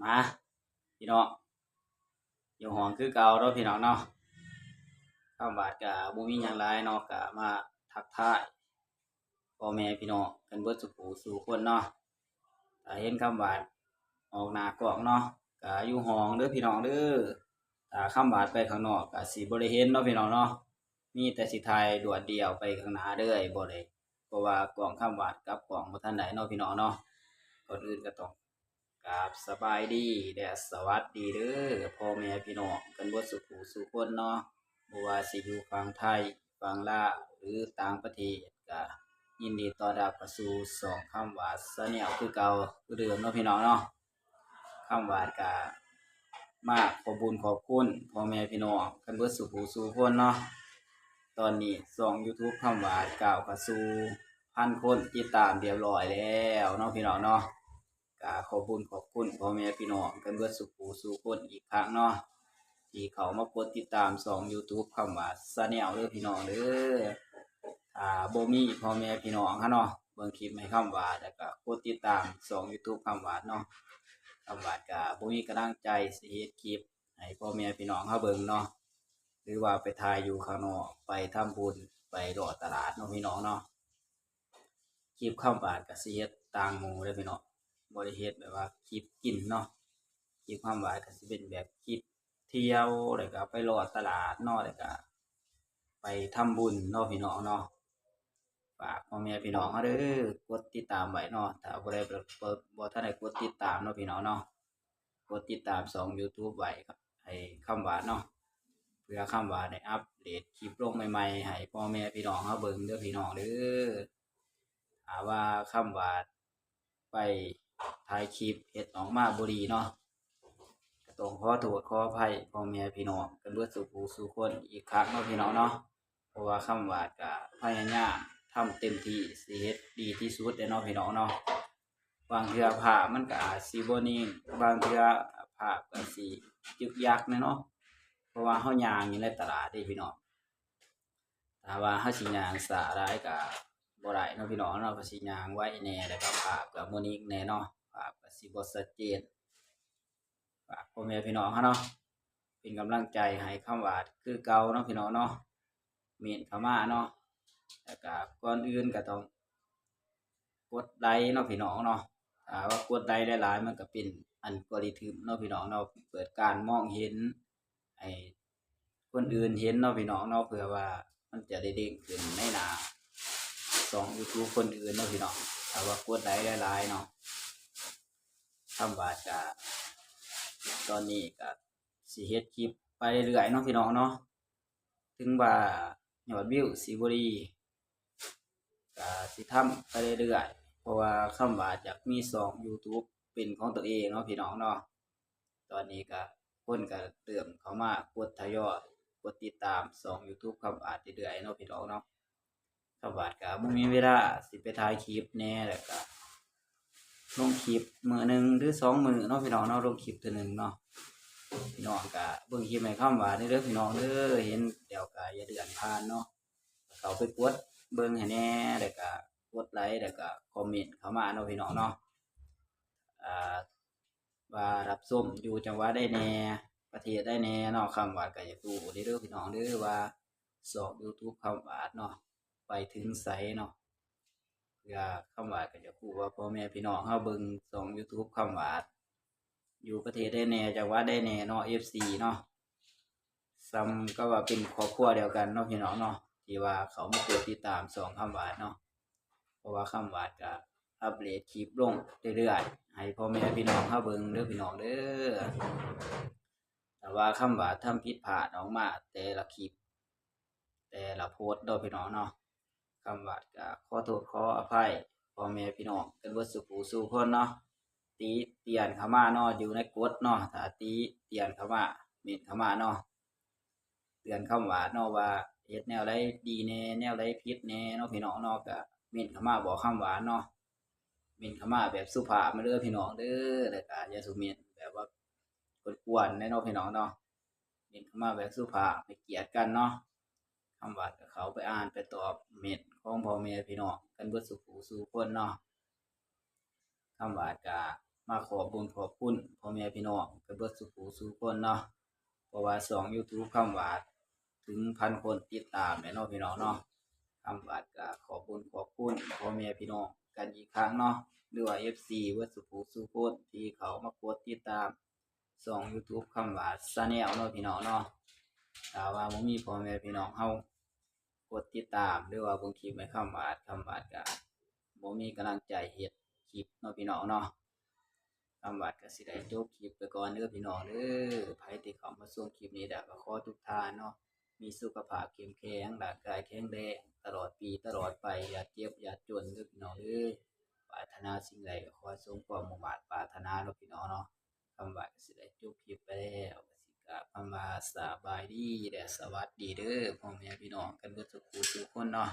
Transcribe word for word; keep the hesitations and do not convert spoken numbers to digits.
มาพี่น้อง อยู่ห้องคือเก่าเนาะพี่น้องเนาะ คำหวาดก็บ่มีหยังหลายเนาะ ก็มาทักทายพ่อแม่พี่น้องกันเบิดสู่ผู้สู่คนเนาะ ถ้าเห็นคำหวาดออกหน้ากล้องเนาะ ก็อยู่ห้องเด้อพี่น้องเด้อ ถ้าคำหวาดไปข้างนอกก็สิบ่ได้เห็นเนาะพี่น้องเนาะ มีแต่สิถ่ายดวดเดียวไปข้างหน้าเด้อ บ่ได้ เพราะว่ากล้องคำหวาดกับกล้องบ่ทันได้เนาะพี่น้องเนาะ ก่อนอื่นก็ต้องกราบสบายดีและสวัสดีเด้อ พ่อแม่พี่น้องกันเบิดสู่ผู้สู่คนเนาะ บ่ว่าสิอยู่ฝั่งไทย ฝั่งลาว หรือต่างประเทศ ก็ยินดีต้อนรับเข้าสู่ช่องคำหวาดแชนแนลคือเก่าคือเดิมเนาะพี่น้องเนาะ คำหวาดก็มาขอบบุญขอบคุณพ่อแม่พี่น้องกันเบิดสู่ผู้สู่คนเนาะ ตอนนี้ช่องยูทูบคำหวาดก้าวเข้าสู่พันคนติดตามเรียบร้อยแล้วเนาะพี่น้องเนาะ ก็ขอบบุญขอบคุณพ่อแม่พี่น้องกันเบิดสู่ผู้สู่คนอีกครั้งเนาะ ที่เข้ามากดติดตามช่องยูทูบคำหวาดแชนแนลเด้อพี่น้องเด้อ ถ้าบ่มีพ่อแม่พี่น้องเฮาเนาะ เบิ่งคลิปให้คำหวาด แล้วก็กดติดตามช่องยูทูบคำหวาดเนาะ คำหวาดก็บ่มีกำลังใจสิเฮ็ดคลิปให้พ่อแม่พี่น้องเฮาเบิ่งเนาะ หรือว่าไปถ่ายอยู่ข้างนอก ไปทำบุญ ไปเลาะตลาดเนาะพี่น้องเนาะ คลิปคำหวาดก็สิเฮ็ดต่างหมู่เด้อพี่น้อง บ่ได้เฮ็ดแบบว่าคลิปกินเนาะ คลิปคำหวาดก็สิเป็นแบบคลิปเที่ยว แล้วก็ไปเลาะตลาดเนาะ แล้วก็ไปทำบุญเนาะพี่น้องเนาะ ฝากพ่อแม่พี่น้องเฮาเด้อ กดติดตามไว้เนาะ ถ้าบ่ได้ บ่ บ่ทันได้กดติดตามเนาะพี่น้องเนาะ กดติดตามช่องยูทูบไว้ครับ ให้คำหวาดเนาะ เพื่อคำหวาดได้อัปเดตคลิปลงใหม่ๆ ให้พ่อแม่พี่น้องเฮาเบิ่งเด้อพี่น้องเด้อ ถ้าว่าคำหวาดไปถ่ายคลิปเฮ็ดออกมาบ่ดีเนาะ ก็ต้องขอโทษขออภัยพ่อแม่พี่น้องกันเบิดสู่ผู้สู่คนอีกครั้งเนาะพี่น้องเนาะ เพราะว่าคำหวาดก็พยายามทำเต็มที่สิเฮ็ดดีที่สุดแหละเนาะพี่น้องเนาะ บางเทื่อภาพมันก็อาจสิบ่นิ่ง บางเทื่อภาพก็สิยึกยักแหน่เนาะ เพราะว่าเฮาย่างอยู่ในตลาดเด้พี่น้อง ถ้าว่าเฮาสิย่างช้าหลายก็บ่ได้เนาะพี่น้องเนาะ ก็สิย่างไวแหน่ แล้วก็ภาพก็บ่นิ่งแหน่เนาะ ภาพก็สิบ่ชัดเจน ฝากพ่อแม่พี่น้องเฮาเนาะ เป็นกำลังใจให้คำหวาดคือเก่าเนาะพี่น้องเนาะ เม้นเข้ามาเนาะ แล้วก็ก่อนอื่นก็ต้องกดไลค์เนาะพี่น้องเนาะ ถ้าว่ากดไลค์หลายๆ มันก็เป็นอัลกอริทึมเนาะพี่น้องเนาะ เปิดการมองเห็นให้คนอื่นเห็นเนาะพี่น้องเนาะ เพื่อว่ามันจะได้เด้งขึ้นในหน้าช่องยูทูบคนอื่นเนาะพี่น้อง ถ้าว่ากดไลค์หลายๆ เนาะ คำหวาดก็ตอนนี้ก็สิเฮ็ดคลิปไปเรื่อยๆ เนาะพี่น้องเนาะ ถึงว่ายอดวิวสิบ่ดี ก็สิทำไปเรื่อยๆ เพราะว่าคำหวาดอยากมีช่องยูทูบเป็นของตัวเองเนาะพี่น้องเนาะ ตอนนี้ก็คนก็เริ่มเข้ามากดทยอยกดติดตามช่องยูทูบคำหวาดเรื่อยๆ เนาะพี่น้องเนาะ คำหวาดก็บ่มีเวลาสิไปถ่ายคลิปแหน่ แล้วก็ลงคลิปมื้อหนึ่งหรือสองมื้อเนาะพี่น้องเนาะ ลงคลิปเทื่อหนึ่งเนาะ พี่น้องก็เบิ่งคลิปให้คำหวาดแหน่เด้อพี่น้องเด้อ เห็นแล้วก็อย่าเลื่อนผ่านเนาะ เข้าไปกดเบิ่งให้แหน่ แล้วก็กดไลค์ แล้วก็คอมเมนต์เข้ามาเนาะพี่น้องเนาะ อ่า ว่ารับชมอยู่จังหวัดใดแหน่ ประเทศใดแหน่เนาะ คำหวาดก็อยากรู้เด้อพี่น้องเด้อ ว่าช่องยูทูบคำหวาดเนาะ ไปถึงไสเนาะ เพื่อคำหวาดก็อยากรู้ว่าพ่อแม่พี่น้องเฮาเบิ่งช่องยูทูบคำหวาด อยู่ประเทศใดแหน่ จังหวัดใดแหน่เนาะ เอฟซี เนาะ ส่ำกับว่าเป็นครอบครัวเดียวกันเนาะพี่น้องเนาะ ที่ว่าเข้ามากดติดตามช่องคำหวาดเนาะ เพราะว่าคำหวาดก็อัปเดตคลิปลงเรื่อยๆ ให้พ่อแม่พี่น้องเฮาเบิ่งเด้อพี่น้องเด้อ ถ้าว่าคำหวาดทำผิดพลาดออกมาแต่ละคลิป แต่ละโพสต์เนาะพี่น้องเนาะ คำหวาดก็ขอโทษขออภัยพ่อแม่พี่น้องกันเบิดสู่ผู้สู่คนเนาะ ติเตียนเข้ามาเนาะ อยู่ในกฎเนาะ ถ้าติเตียนเข้ามา เม้นเข้ามาเนาะ เตือนคำหวาดเนาะ ว่าเฮ็ดแนวใดดีแหน่ แนวใดผิดแหน่เนาะพี่น้องเนาะ ก็เม้นเข้ามาบอกคำหวาดเนาะ เม้นเข้ามาแบบสุภาพมาเด้อพี่น้องเด้อ แล้วก็อย่าสู่เม้นแบบว่ากวนๆ เด้เนาะพี่น้องเนาะ เม้นเข้ามาแบบสุภาพให้เกียรติกันเนาะ คำหวาดก็เข้าไปอ่านไปตอบเม้นของพ่อแม่พี่น้องกันเบิดสู่ผู้สู่คนเนาะ คำหวาดก็มาขอบบุญขอบคุณพ่อแม่ พี่น้องกันเบิดสู่ผู้สู่คนเนาะ เพราะว่าช่อง YouTube คำหวาดถึงพันคนติดตามแล้วเนาะพี่น้องเนาะ คำหวาดก็ขอบคุณขอบคุณพ่อแม่พี่น้องกันอีกครั้งเนาะ หรือว่า เอฟซี เบิดสู่ผู้สู่คนที่เขามากดติดตามช่อง YouTube คำหวาด Channel เนาะพี่น้องเนาะ ถ้าว่าบ่มีพ่อแม่พี่น้องเฮากดติดตาม หรือว่าเบิ่งคลิปให้คำหวาด คำหวาดก็บ่มีกำลังใจเฮ็ดคลิปเนาะพี่น้องเนาะ คำหวาดก็สิได้จบคลิปไปก่อนเด้อพี่น้องเด้อ ไผที่เข้ามาชมคลิปนี้แล้วก็ขอทุกท่านเนาะ มีสุขภาพเข้มแข็ง ร่างกายแข็งแรง ตลอดปีตลอดไป อย่าเจ็บอย่าจนเด้อพี่น้องเด้อ ปรารถนาสิ่งใดก็ขอให้สมความมุ่งมาดปรารถนาเนาะพี่น้องเนาะ คำหวาดก็สิได้จบคลิปไปแล้ว ก็สิกล่าวคำว่าสบายดีและสวัสดีเด้อพ่อแม่พี่น้องกันเบิดสู่ผู้สู่คนเนาะ